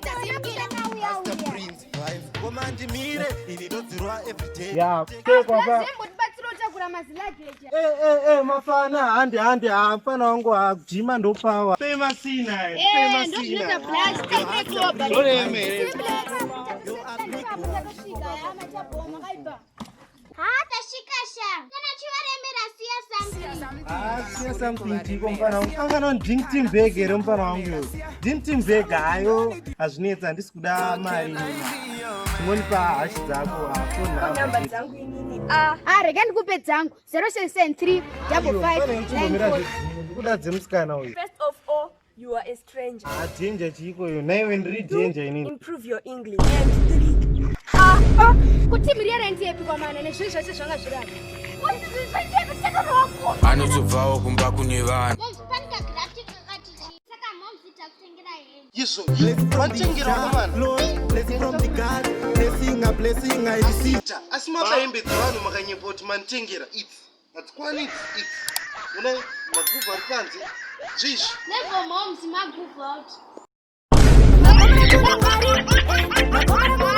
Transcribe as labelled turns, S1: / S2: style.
S1: Pastor Prince Vines. Ngoma ndimire ini ndodzirwa everyday.
S2: Ya, papa.
S3: Zembotibatsira utakura mazilageja.
S2: Eh eh eh mafana handi handi ha mfana wangu ha jima ndopawa. Pemasina eh.
S3: Eh, ndozvinoita blast takure
S2: Ndoremere.
S4: Ha tasvika sha. Kana chivaremera siya something.
S2: Ah, siya something chiko mfana wangu. Angana drink team bag here mfana wangu. Drink team bag hayo hazvinetsa handisi kuda mari. Ungonipa hashi dzako ha phone
S5: Namba
S2: number.
S5: dzangu inini. Ah,
S3: Ah, rega ndikupe dzangu 0773 5594.
S2: Ndikuda dzemusikana uyu.
S5: First of all, you are a stranger.
S2: Ah, danger chiko iyo. Naiwe ndiri danger inini.
S5: Improve your English. And three,
S3: Kuti miri yerendi yepi kwamana nezvinhu zvese zvanga zviri apa. Kuti zvinhu zvaitepi
S6: Anotobvawo kumba kune vanhu.
S4: Moms panika graphic kakati chi. Saka moms takutengera hembe.
S2: Izvo,
S1: Blessing from the
S2: wanditengera
S1: God, Lord, blessing from the God, blessing a blessing I receive.
S2: Asi mapahembe dzevanhu makanyepa kuti manditengera idzi hadzikwani idzi idzi una maguvhu ari panze zviizvi.
S4: Never moms maguvhu out.
S7: Magomera kuna Mwari, magomera.